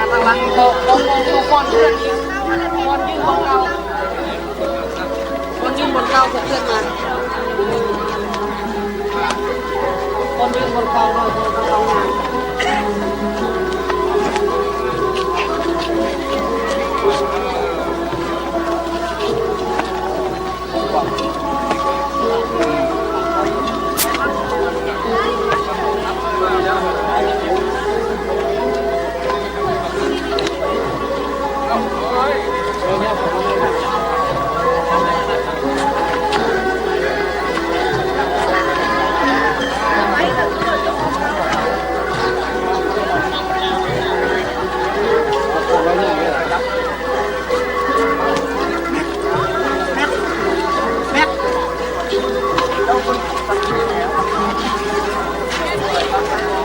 ຫຼັງຂອງ ຂອງ ຂອງ ຂອງບ່ອນເພື່ອນນີ້ ບ່ອນຢືນບ່ອນເກົ່າ ບ່ອນຢືນບ່ອນເກົ່າຂອງເພື່ອນມາ ບ່ອນຢືນບ່ອນເກົ່າເນາະ ຂອງ ຂອງເຮົານະ.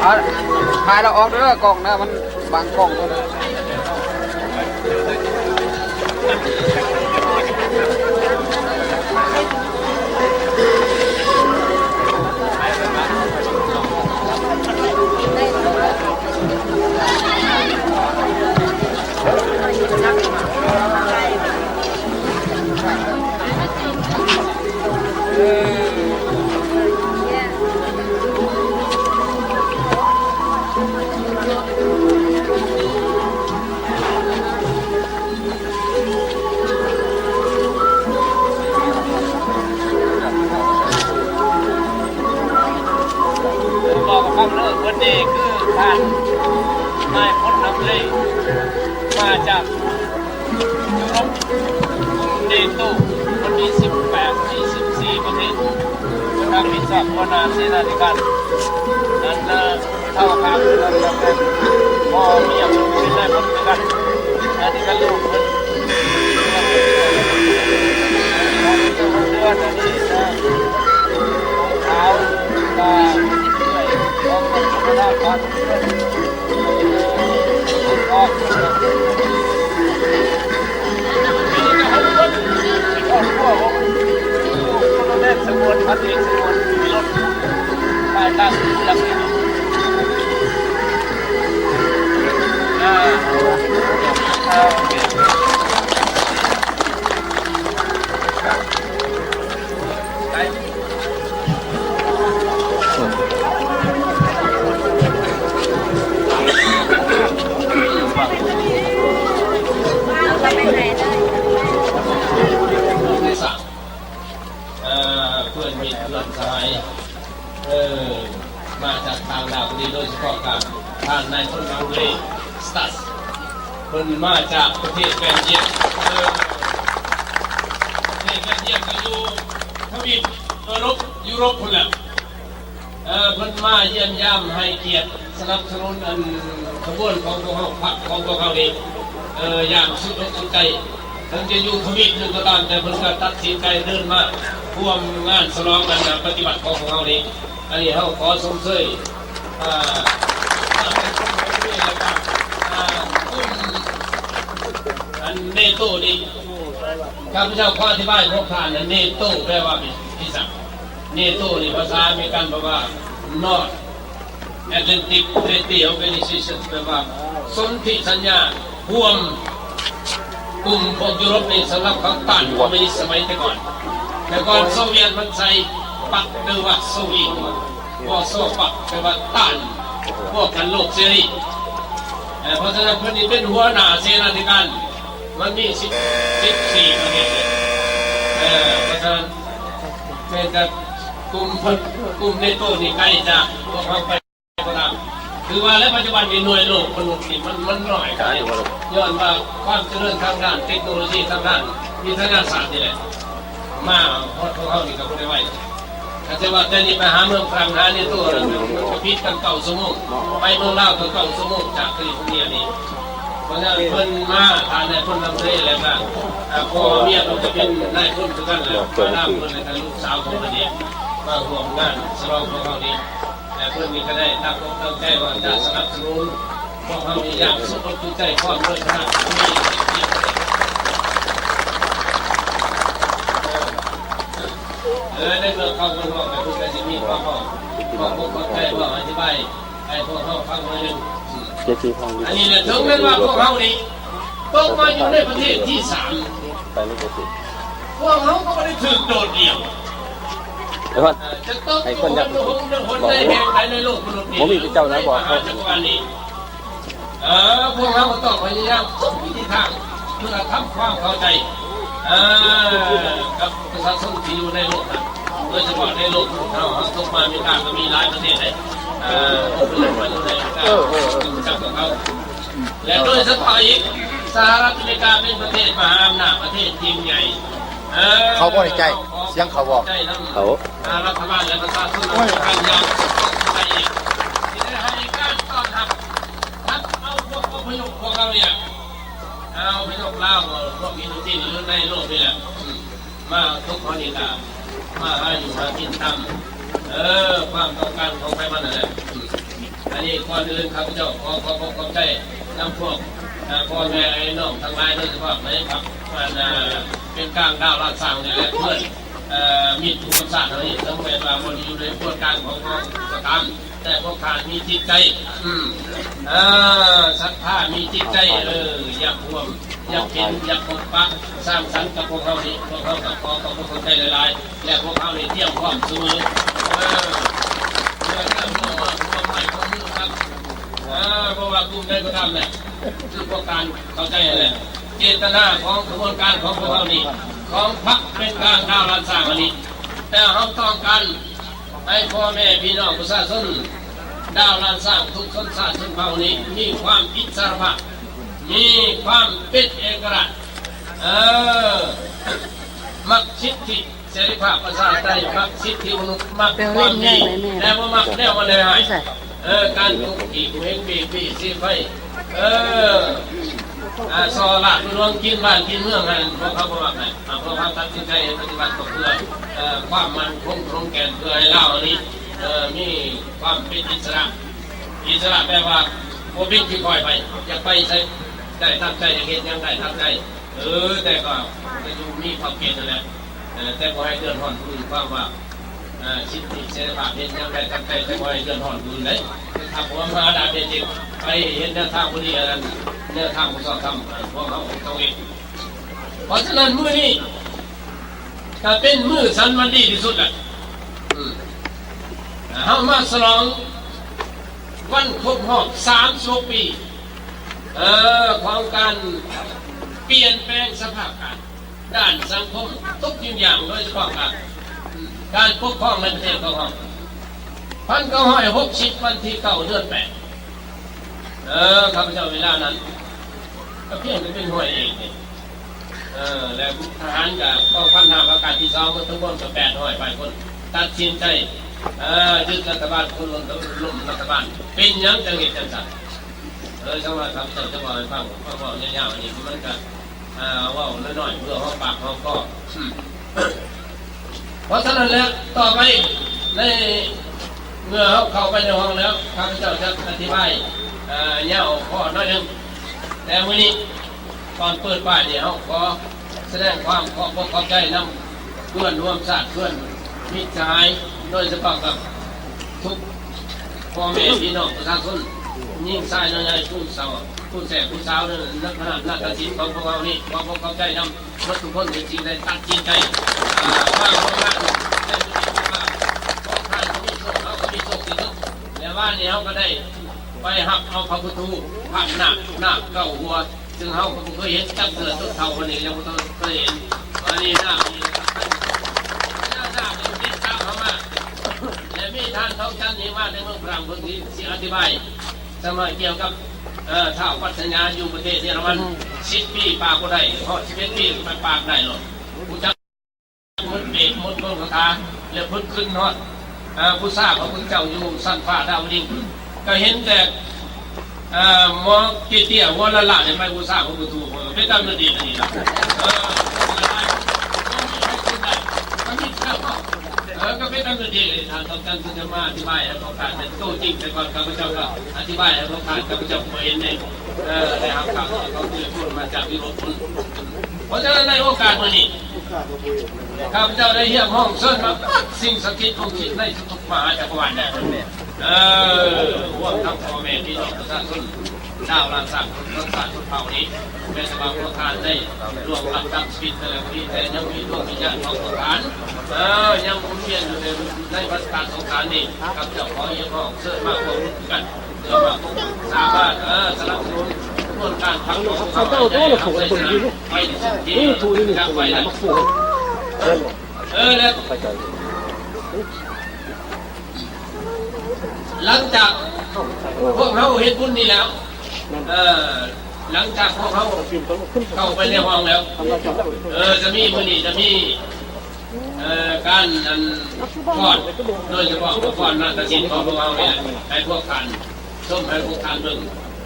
ເອົາ ຖ່າຍແລ້ວອອກເດີ ກ້ອງນະ ມັນບັງກ້ອງເດີ. ບອກຄຳເລີກເພິ່ນນີ້ຄືທ່ານນາຍພົນນຳເລ ມາຈາກຢູໂຣບ ເນໂຕ ເພິ່ນມີສິບແປດ ມີສິບສີ່ປະເທດ ຮັບຜິດຊອບຫົວໜ້າເສນາທິການ ອັນ ເອີ ເທົ່າຂ້າງເພິ່ນນັ້ນກໍເປັນພໍ່ເມຍເພິ່ນເປັນນາຍພົນຄືກັນ ອັນນີ້ກໍລູກເພິ່ນ ເດືອນອັນນີ້ນະ ຂາວ ກະເອື້ອຍຂອງເພິ່ນ ຄະນະພາກເພິ່ນ ອອກ ເອີ ເພື່ອນມິດເພື່ອນສະຫາຍ ເອີ ມາຈາກຕ່າງດາວກໍດີ ໂດຍສະເພາະກະທ່ານນາຍພົນນາງເລ ສະຕັດ ເພິ່ນມາຈາກປະເທດແບນຢຽມ ເອີ ປະເທດແບນຢຽມກໍຢູ່ທະວີບເອີຣົບ ຢູໂຣບພຸ້ນແຫຼະ. ເອີ ເພິ່ນມາຢ້ຽມຢາມໃຫ້ກຽດສະໜັບສະໜູນອັນຂະບວນຂອງພວກເຮົາ ພັກຂອງພວກເຮົານີ້ ເອີ ຢ່າງສຸດອົກສຸດໃຈ. ເຖິງຈະຢູ່ທະວີບໜຶ່ງກໍຕາມ ແຕ່ເພິ່ນກໍຕັດສິນໃຈເດີນມາຮ່ວມງານສະຫຼອງອັນປະຕິວັດຂອງພວກເຮົານີ້. ອັນນີ້ເຮົາຂໍຊົມເຊີຍ ເອີ ອັນເນໂຕນີ້ ຂ້າພະເຈົ້າຂໍອະທິບາຍພວກທ່ານ ເນໂຕແປວ່າ ເນໂຕນີ້ພາສາອາເມລິກັນແປວ່າ North Atlantic Treaty Organization ແປວ່າ ສົນທິສັນຍາຮ່ວມກຸ່ມພວກຢູໂຣບນີ້ ສຳລັບເຂົາຕ້ານຄອມມິວນິດສະໄໝແຕ່ກ່ອນ. ແຕ່ກ່ອນໂຊວຽດມັນໃສ່ປັກ ຫຼືວ່າໂຊວຽດ ວໍໂຊປັກ ແປວ່າຕ້ານພວກກັນໂລກເສລີ. ເພາະສະນັ້ນເພິ່ນນີ້ເປັນຫົວໜ້າເສນາທິການ ມັນມີສິບ ສິບສີ່ປະເທດເດ. ເພາະສະນັ້ນ ແມ່ນແຕ່ກຸ່ມເພິ່ນ ກຸ່ມເນໂຕນີ້ໄກຈາກພວກເຮົາໄປກໍຕາມ. ຄືວ່າແລ້ວ ປັດຈຸບັນນີ້ໜ່ວຍໂລກມະນຸດນີ້ມັນ ມັນໜ້ອຍໄປ ຍ້ອນວ່າຄວາມຈະເລີນທາງດ້ານເຕັກໂນໂລຊີ ທາງດ້ານວິທະຍາສາດນີ້ແຫຼະ ມາຮອດພວກເຮົານີ້ກໍບໍ່ໄດ້ໄວ. ຄັນຊິວ່າແຕ່ນີ້ໄປຫາເມືອງຝຣັ່ງ ຫາເນໂຕນັ້ນ ມັນກໍຜິດກັນເກົ້າຊົ່ວໂມງ, ໄປເມືອງລາວກໍເກົ້າຊົ່ວໂມງ ຈາກແຄລິຟໍເນຍນີ້. ເພາະສະນັ້ນເພິ່ນມາ ທ່ານນາຍພົນນຳເທ ແລ້ວກໍ ອ່າ ພໍ່ເມຍເພິ່ນກໍເປັນນາຍພົນຄືກັນແຫຼະ ມານຳເພິ່ນ ແລ້ວກໍລູກສາວຂອງເພິ່ນເອງ ມາຮ່ວມງານສະຫຼອງຂອງເຮົານີ້ ແລະ ເພິ່ນນີ້ກໍໄດ້ຕັ້ງອົກຕັ້ງໃຈວ່າຈະສະໜັບສະໜູນພວກເຮົານີ້ຢ່າງສຸດອົກສຸດໃຈ ພ້ອມດ້ວຍຄະນະ ເອີ ໃນເມື່ອເຂົາເພິ່ນເວົ້າໄປ ເພິ່ນກໍຊິມີຄວາມເວົ້າ ເວົ້າ ເວົ້າ ເວົ້າ ອະທິບາຍໃຫ້ພວກເຮົາຟັງໜ້ອຍໜຶ່ງ. ເຈັດສິບຫ້ອງຢູ່ ອັນນີ້ແຫຼະ ເຖິງແມ່ນວ່າພວກເຮົານີ້ຕົກມາຢູ່ໃນປະເທດທີສາມ ໄປນີ້ກໍຄື ພວກເຮົາກໍບໍ່ໄດ້ຖືກໂດດດ່ຽວ ໄອ້ພັດ ເອີ ຈະຕົກຢູ່ໃນຫົນໃດແຫ່ງໃດໃນໂລກມະນຸດນີ້ ບໍ່ມີເຈົ້ານະ ບໍ່ ມະຫາຈັກກະວານນີ້ ເອີ ພວກເຮົາກໍຕ້ອງພະຍາຍາມທຸກວິທີທາງ ເພື່ອທຳຄວາມເຂົ້າໃຈ ເອີ ກັບປະຊາຊົນທີ່ຢູ່ໃນໂລກນັ້ນ ໂດຍສະເພາະໃນໂລກຂອງເຮົາ ເຮົາຕົກມາອາເມລິກາກໍມີຫຼາຍປະເທດເດ້ ເອີ ເອີ ເອີ ເອີ ເອີ ເອີ ແລະ ໂດຍສະເພາະອີກ ສະຫະລັດອາເມລິກາເປັນປະເທດມະຫາອຳນາດ ປະເທດຍິ່ງໃຫຍ່ ເອີ ເຂົາບໍ່ໄດ້ໃຈ ສຽງເຂົາບໍ່ ເຂົາ ອ່າ ລັດຖະບານ ແລະ ປະຊາຊົນ ອາເມລິກັນຢ່າງສົມໃຈ ທີ່ໄດ້ໃຫ້ການຕ້ອນຮັບ ຮັບເອົາພວກອະພະຍົບພວກເຮົານີ້ ອາ ອະພະຍົບລາວ ພວກອິນໂດຈີນ ຢູ່ໃນໂລກນີ້ແຫຼະ ອືມ ມາທຸກຮອນນີ້ກະມາຫາຢູ່ຫາກິນຕາມ ເອີ ຄວາມຕ້ອງການຂອງໃຜມັນນັ້ນແຫຼະ ອືມ ອັນນີ້ກ່ອນອື່ນຂ້າພະເຈົ້າຂໍຂອບອົກຂອບໃຈນຳພວກ ອາ ພໍ່ແມ່ພີ່ນ້ອງທັງຫຼາຍ ໂດຍສະເພາະໃນພັກ ອັນ ອາ ເປັນກາງດາວລ້ານຊ້າງນີ້ແຫຼະ ເພື່ອນ ອາ ມິດຄູ່ກັບຊາດເຮົານີ້ ເຖິງແມ່ນວ່າບໍ່ໄດ້ຢູ່ໃນຂະບວນການຂອງພວກເຮົາກໍຕາມ ແຕ່ພວກທ່ານມີຈິດໃຈ ອືມ ເອີ ສັດທາ ມີຈິດໃຈ ເອີ ຢາກຮ່ວມ ຢາກເຫັນ ຢາກພົບປະ ສ້າງສັນກັບພວກເຮົານີ້ ພວກເຮົາກໍຂໍຂອບອົກຂອບໃຈຫຼາຍໆ ແລະ ພວກເຮົານີ້ຕຽມພ້ອມສະເໝີ ເອີ ເພື່ອການຮ່ວມມື ຮ່ວມໄມ້ຮ່ວມມືກັນ ເອີ ບໍ່ວ່າກຸ່ມໃດກໍຕາມແຫຼະ ຄືພວກທ່ານເຂົ້າໃຈຫັ້ນແຫຼະ ເຈດຕະນາຂອງຂະບວນການຂອງພວກເຮົານີ້ ຂອງພັກເປັນກາງດາວລ້ານຊ້າງອັນນີ້ ແຕ່ເຮົາຕ້ອງການ ໃຫ້ພໍ່ແມ່ພີ່ນ້ອງປະຊາຊົນ ດາວລ້ານຊ້າງທຸກຊົນຊາດຊົນເຜົ່ານີ້ ມີຄວາມອິດສະຫຼະພາບ ມີຄວາມເປັນເອກະລາດ ເອີ ມັກສິດທິເສລີພາບປະຊາທິປະໄຕ ມັກສິດທິມະນຸດ ມັກຄວາມດີ ແຕ່ບໍ່ມັກແນວອັນໃດຮ້າຍ ເອີ ການທຸບຕີ ຂົ່ມເຫັງ ບີດບີດສີໄຟ ເອີ ອ່າ ສໍ້ລາດຫຼວງ ກິນບ້ານກິນເມືອງ ຫັ້ນ ພວກເຮົາບໍ່ມັກນະ ພວກເຮົາຕັດສິນໃຈປະຕິບັດກໍເພື່ອ ເອີ ຄວາມໝັ້ນຄົງຂອງແກ່ນ ເພື່ອໃຫ້ລາວນີ້ ເອີ ມີຄວາມເປັນອິດສະຫຼະ ອິດສະຫຼະແປວ່າບໍ່ເປັນຂີ້ຂ້ອຍໃຜ ຢາກໄປໃສໄດ້ຕາມໃຈ ຢາກເຮັດຫຍັງໄດ້ຕາມໃຈ ເອີ ແຕ່ກໍ ກໍຢູ່ມີຂອບເຂດນັ້ນແຫຼະ ເອີ ແຕ່ບໍ່ໃຫ້ເດືອດຮ້ອນຜູ້ອື່ນ ຄວາມວ່າ ເອີ ສິດທິເສລີພາບເຮັດຫຍັງໄດ້ຕາມໃຈ ແຕ່ບໍ່ໃຫ້ເດືອດຮ້ອນຜູ້ອື່ນເດ້ ຖ້າບໍ່ມາດາເປັນຈິງ ໄປເຮັດແນວທາງບໍ່ດີ ອັນນັ້ນ ແນວທາງບໍ່ຊອບທຳ ພວກເຮົາຕ້ອງເຮັດ ເພາະສະນັ້ນມື້ນີ້ກໍເປັນມື້ສັນວັນດີທີ່ສຸດແຫຼະ ອືມ ເຮົາມາສະຫຼອງວັນຄົບຮອບສາມສິບຫົກປີ ເອີ ຂອງການປ່ຽນແປງສະພາບການ ດ້ານສັງຄົມທຸກສິ່ງຢ່າງ ໂດຍສະເພາະການ ການປົກຄອງໃນປະເທດຂອງເຮົາ ພັນເກົ້າຮ້ອຍຫົກສິບ ວັນທີເກົ້າ ເດືອນແປດ ເອີ ຂ້າພະເຈົ້າເວລານັ້ນ ກໍພຽງແຕ່ເປັນຫ້ວຍເອງນີ້ ເອີ ແລະ ທະຫານກໍກອງພັນທະຫານອາກາດທີສອງ ໝົດທັງໝົດກໍແປດຮ້ອຍປາຍຄົນ ຕັດສິນໃຈ ເອີ ຍຶດລັດຖະບານ ໂຄ່ນລົ້ມລັດຖະບານ ເປັນຫຍັງຈັ່ງເຮັດຈັ່ງຊັ້ນ ເອີ ຈັ່ງວ່າຂ້າພະເຈົ້າຈະເວົ້າໃຫ້ຟັງ ເວົ້າຍາວໆ ອັນນີ້ມັນກໍ ອ່າ ເວົ້ານ້ອຍໆ ເພື່ອຫອມປາກຫອມຄໍ ອືມ ເພາະສະນັ້ນແລ້ວ ຕໍ່ໄປໃນເມື່ອເຮົາເຂົ້າໄປໃນຫ້ອງແລ້ວ ຂ້າພະເຈົ້າຈະອະທິບາຍ ເອີ ຍາວພໍໜ້ອຍໜຶ່ງ ແຕ່ມື້ນີ້ ກ່ອນເປີດປ້າຍນີ້ ເຮົາຂໍສະແດງຄວາມຂອບອົກຂອບໃຈນຳເພື່ອນຮ່ວມຊາດ ເພື່ອນມິດສະຫາຍ ໂດຍສະເພາະກັບທຸກພໍ່ແມ່ພີ່ນ້ອງປະຊາຊົນ ຍິງຊາຍນ້ອຍໃຫຍ່ ຜູ້ເຖົ້າ ຜູ້ແຊບຜູ້ສາວ ໃນນາດຕະສິນຂອງພວກເຮົານີ້ ຂໍຂອບອົກຂອບໃຈນຳ ໝົດທຸກຄົນທີ່ໄດ້ຕັດສິນໃຈ ເອີ ມາຮ່ວມງານໃນມື້ນີ້ ເພາະວ່າພວກທ່ານກໍມີໂຊກ ເຮົາກໍມີໂຊກທີ່ສຸດ ແລະ ວານນີ້ເຮົາກໍໄດ້ໄປຮັບເອົາພະພຸດທະຮູບ ພະນາກ ນາກເກົ້າຫົວ ຊຶ່ງເຮົາກໍບໍ່ເຄີຍເຫັນຈັກເທື່ອ ຈົນເຖົ້າປານນີ້ຍັງບໍ່ເຄີຍເຫັນ ວານນີ້ນາກນີ້ນາກນີ້ຕິດຕາມເຮົາມາ ແລະ ມີທ່ານທອງຈັນນີ້ມາແຕ່ເມືອງຝຣັ່ງ ເພິ່ນຊິ ຊິອະທິບາຍ ສະມາກ່ຽວກັບ ເອີ ທ້າວປັດຊະຍາຢູ່ປະເທດເຢຍລະມັນ ອືມ ສິບປີປາກບໍ່ໄດ້ ຮອດສິບເອັດປີໄປປາກໄດ້ໂລດ ຮູ້ຈັກໝົດເບດໝົດມົນຄາຖາ ແລະ ເພິ່ນຂຶ້ນຮອດ ເອີ ບູຊາພະພຸດທະເຈົ້າຢູ່ຊັ້ນຟ້າດາວດຶງ ກໍເຫັນແຕ່ ເອີ ໝໍເກເຕ້ຍຫົວລ້ານໆ ໄປບູຊາພະພຸດທະຮູບ ເປັນຕາເປັນຕີອັນນີ້ນະ ເອີ ເອີ ກໍເປັນຕາເປັນຕີ ທ່ານຕ້ອງການທີ່ຈະມາອະທິບາຍໃຫ້ພວກທ່ານເປັນໂຕຈິງ ແຕ່ກ່ອນຂ້າພະເຈົ້າກໍອະທິບາຍໃຫ້ພວກທ່ານ ຂ້າພະເຈົ້າກໍບໍ່ເຫັນເດ້ ເອີ ໄດ້ຮັບຂ່າວ ເຂົາເປັນຄົນມາຈາກຢູໂຣບ ເພາະສະນັ້ນໃນໂອກາດມື້ນີ້ ຂ້າພະເຈົ້າໄດ້ຮຽກຮ້ອງເຊີນມາໝົດສິ່ງສັກສິດອົງສິດໃນທຸກໆມະຫາຈັກກະວານແດ່ ເອີ ຮວມທັງພໍ່ແມ່ພີ່ນ້ອງປະຊາຊົນ ຊາວລ້ານຊ້າງຄົນຊາດຊົນເຜົ່ານີ້ ແມ່ນວ່າພວກທ່ານໄດ້ລ່ວງລັບຕາມຊີວິດໄປແລ້ວກໍດີ ແຕ່ຍັງມີດວງວິນຍານຂອງພວກທ່ານ ເອີ ຍັງໝູນວຽນຢູ່ໃນ ໃນວັດຕະສງສານນີ້ ຂ້າພະເຈົ້າຂໍຮຽກຮ້ອງເຊີນມາຮ່ວມມືກັນ ເພື່ອວ່າພວກທ່ານສາມາດ ເອີ ສະໜັບສະໜູນຂະບວນການພັກຂອງພວກເຮົາໃຫ້ໄດ້ຮັບໄຊຊະນະໄວທີ່ສຸດທີ່ຈະໄວນັ້ນ ເອີ ແລະ ຫຼັງຈາກພວກເຮົາເຮັດບຸນນີ້ແລ້ວ ເອີ ຫຼັງຈາກພວກເຮົາເຂົ້າໄປໃນຫ້ອງແລ້ວ ເອີ ຈະມີ ມື້ນີ້ຈະມີ ເອີ ການ ອັນ ຟ້ອນ ໂດຍສະເພາະບົດຟ້ອນນາດຕະສິນຂອງພວກເຮົານີ້ແຫຼະ ໃຫ້ພວກທ່ານຊົມ ໃຫ້ພວກທ່ານເບິ່ງ.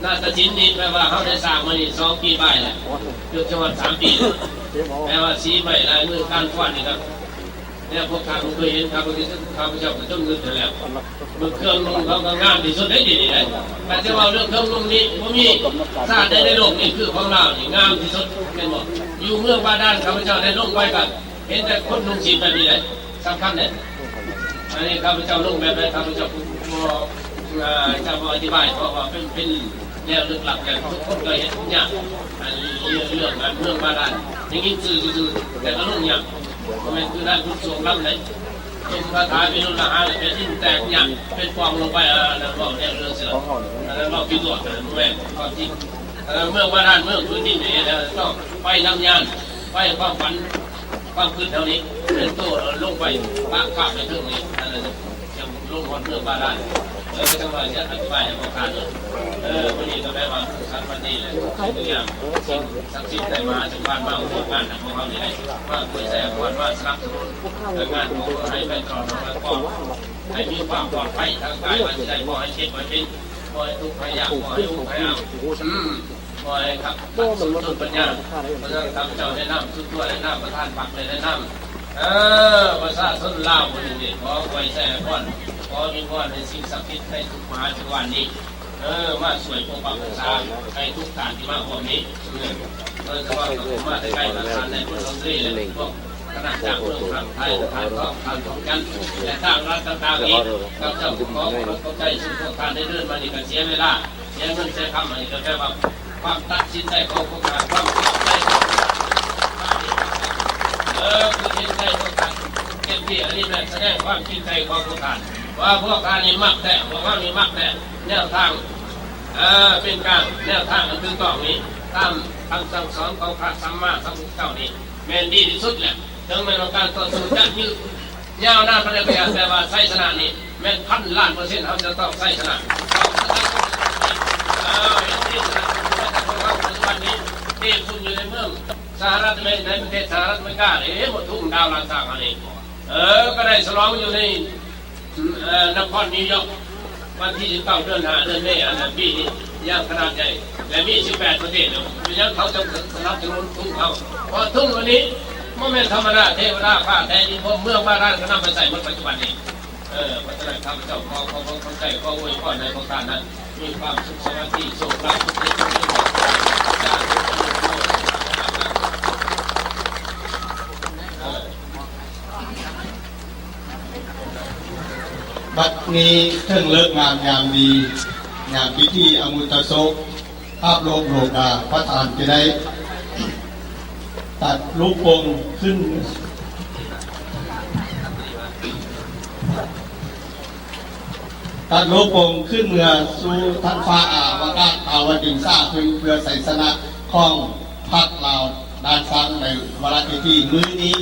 ນາດຕະສິນນີ້ແປວ່າເຮົາໄດ້ສ້າງມານີ້ສອງປີປາຍແລ້ວ ເກືອບຈະຮອດສາມປີແລ້ວ ແປວ່າສີໄມ້ລາຍມືການຟ້ອນນີ້ກໍ ແນວພວກທ່ານບໍ່ເຄີຍເຫັນ ຂ້າພະເຈົ້າ ຂ້າພະເຈົ້າກໍຈົນງຶດຫັ້ນແຫຼ້ວ. ເບິ່ງເຄື່ອງນຸ່ງເຂົາກໍງາມທີ່ສຸດໃນທີ່ນີ້ແຫຼະ. ຄັນຈະເວົ້າເລື່ອງເຄື່ອງນຸ່ງນີ້ ບໍ່ມີຊາດໃດໃນໂລກນີ້ຄືຂອງລາວນີ້ງາມທີ່ສຸດ ແມ່ນບໍ່? ຢູ່ເມືອງບາດານ ຂ້າພະເຈົ້າໄດ້ລົງໄປກໍເຫັນແຕ່ຄົນນຸ່ງສິ້ນແບບນີ້ແຫຼະ ສຳຄັນເດ້. ອັນນີ້ຂ້າພະເຈົ້າລົງແບບໃດ ຂ້າພະເຈົ້າບໍ່ ເອີ ຈະບໍ່ອະທິບາຍ ເພາະວ່າເປັນ ເປັນແນວລຶກລັບ ແລະ ທຸກຄົນກໍເຮັດຍາກ. ອັນເລື່ອງ ເລື່ອງເມືອງບາດານ ໄດ້ຍິນຊື່ຊື່ໆ ແຕ່ກໍລົງຍາກ. ບໍ່ແມ່ນຄືນັ້ນ ບຸນສວງລຳໃດ ຈົ່ມຄາຖາວິລຸລະຫາ ແລ້ວແຜ່ນດິນແຕກຍາກ ເປັນປ່ອງລົງໄປ ອັນນັ້ນເວົ້າແນວເລື່ອງສິລະ ອັນນັ້ນເວົ້າພິໂລດ ບໍ່ແມ່ນຄວາມຈິງ. ເອີ ເມືອງບາດານ ເມືອງພື້ນດິນນີ້ ແລ້ວຕ້ອງໄປນຳຍານ ໄປຄວາມຝັນ ຄວາມຄິດເຮົານີ້ ເປັນໂຕລົງໄປປະຄາບໄປເທິງນີ້ ອັນນັ້ນຈັ່ງລົງຮອດເມືອງບາດານ. ເອີ ຈັ່ງວ່າຊິອະທິບາຍໃຫ້ພວກທ່ານເນາະ. ເອີ ມື້ນີ້ກໍແປວ່າສຸກສັນວັນດີແຫຼະ ທຸກສິ່ງທຸກຢ່າງ ສິ່ງສັກສິດໄດ້ມາຈາກບ້ານມາຮ່ວມງານນຳພວກເຮົານີ້ແຫຼະ ມາອວຍໄຊອາພອນ ມາສະໜັບສະໜູນງານຂອງເຮົາໃຫ້ໄປຕະຫຼອດ ໃຫ້ມີຄວາມປອດໄພທາງກາຍ ວ່າຊິໄດ້ບໍ່ໃຫ້ເຈັບໃຫ້ເປັນ ບໍ່ໃຫ້ທຸກໃຫ້ຍາກ ບໍ່ໃຫ້ອຸກໃຫ້ອາ ອືມ ຂໍໃຫ້ຄັບ ສົມສົມປັນຍາ. ເພາະສະນັ້ນ ຂ້າພະເຈົ້າໃນນາມສ່ວນຕົວ ໃນນາມປະທານພັກ ແລະ ໃນນາມ ເອີ ປະຊາຊົນລາວມື້ນີ້ ຂໍອວຍໄຊອາພອນ ຂໍວິງວອນໃຫ້ສິ່ງສັກສິດໃນທຸກມະຫາຈັກກະວານນີ້ ເອີ ມາຊ່ວຍປົກປັກຮັກສາໃຫ້ທຸກທ່ານທີ່ມາຮ່ວມນີ້ ເອີ ໂດຍສະເພາະກໍມາແຕ່ໄກ ທ່ານໄດ້ຜົນສຳເລັດ ແລະ ພວກຄະນະຈາກເມືອງຝັ່ງໄທ ທ່ານທອງ ທ່ານທອງຈັນ ແລະ ຕ່າງລັດຕ່າງໆອີກ. ຂ້າພະເຈົ້າຂໍຂອບໃຈ ຊຸມພວກທ່ານໄດ້ເດີນມານີ້ ກໍເສຍເວລາ ເສຍເງິນເສຍຄຳ ອັນນີ້ກໍແປວ່າ ຄວາມຕັດສິນໃຈຂອງພວກທ່ານ ຄວາມເຕັມໃຈຂອງພວກທ່ານ ເອີ ຄືເຫັນໃຈພວກທ່ານເຕັມທີ່ ອັນນີ້ແມ່ນສະແດງຄວາມຈິງໃຈຂອງພວກທ່ານ ວ່າພວກທ່ານນີ້ມັກແທ້ ພວກເຮົານີ້ມັກແທ້ ແນວທາງ ເອີ ເປັນກາງ ແນວທາງອັນຖືກຕ້ອງນີ້ ຕາມຄຳສັ່ງສອນຂອງພະສຳມາສຳພຸດທະເຈົ້ານີ້ ແມ່ນດີທີ່ສຸດແຫຼະ. ເຖິງແມ່ນວ່າການຕໍ່ສູ້ຈະຍືດ ຍາວນານປານໃດກໍຢ່າ ແຕ່ວ່າໄຊຊະນະນີ້ແມ່ນພັນລ້ານເປີເຊັນ ເຮົາຈະຕ້ອງໄຊຊະນະ. ເອີ ເຫັນດີຊະນະ ແຕ່ພວກເຮົາປັດຈຸບັນນີ້ ທີ່ຊຸມຢູ່ໃນເມືອງສະຫະລັດອາເມລິກາ ໃນປະເທດສະຫະລັດອາເມລິກາເດ້ ໝົດທຸ່ງດາວລ້ານຊ້າງເຮົານີ້ ເອີ ກໍໄດ້ສະຫຼອງຢູ່ໃນ ເອີ ນະຄອນນິວຢອກ ວັນທີສິບເກົ້າ ເດືອນຫ້າ ເດືອນເມ ອັນນັ້ນ ປີນີ້ຢ່າງຂະໜາດໃຫຍ່ ແລະ ມີສິບແປດປະເທດເນາະ. ເປັນຫຍັງເຂົາຈຶ່ງສະໜັບສະໜູນທຸ່ງເຮົາ? ເພາະທຸ່ງອັນນີ້ບໍ່ແມ່ນທຳມະດາ ເທວະດາຟ້າແຕ່ດິນພົມ ເມືອງບາດານກໍນຳໄປໃຊ້ໝົດປັດຈຸບັນນີ້. ເອີ ເພາະສະນັ້ນ ຂ້າພະເຈົ້າຂໍຂອບອົກຂອບໃຈ ຂໍອວຍພອນໃຫ້ພວກທ່ານນັ້ນມີຄວາມສຸກສະຫວັດດີ ໂຊກລາບ ບັດນີ້ເຖິງເລີກງາມຍາມດີ ຍາມພິທີອະມຸດຕະໂສກ ພາບໂລກໂລກາ ພະທ່ານຈະໄດ້ຕັດລູກໂປ່ງຂຶ້ນ ຕັດລູກໂປ່ງຂຶ້ນເມືອສູ່ທັງຟ້າອາວະກາດ ອາວະກິນສາ ເພື່ອໄຊຊະນະຂອງພັກລາວ ດ້ານຊ້າງໃນວາລະພິທີມື້ນີ້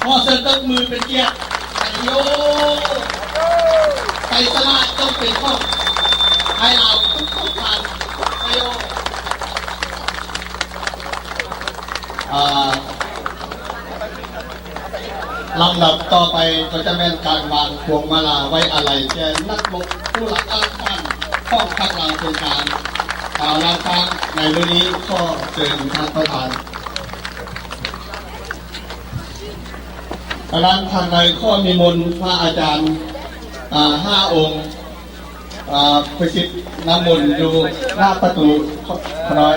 ຂໍເຊີນຕົບມືເປັນກຽດ. ໄຊໂຍ! ໄຊຊະນະຈົ່ງເປັນຂອງໄທລາວທຸກໆທ່ານ. ໄຊໂຍ! ອ່າ ລຳດັບຕໍ່ໄປກໍຈະແມ່ນການວາງພວງມາລາໄວ້ອາໄລແກ່ນັກລົບຜູ້ລັກອາລັນທານຂອງພັກລາວເປັນການ ຊາວລ້ານຊ້າງໃນມື້ນີ້. ຂໍເຊີນທ່ານປະທານ. ທາງດ້ານທາງໃນຂໍນິມົນພະອາຈານ ອ່າ ຫ້າອົງ ອ່າ ໄປສິດນ້ຳມົນຢູ່ໜ້າປະຕູ ຂໍ ຂໍນ້ອຍ.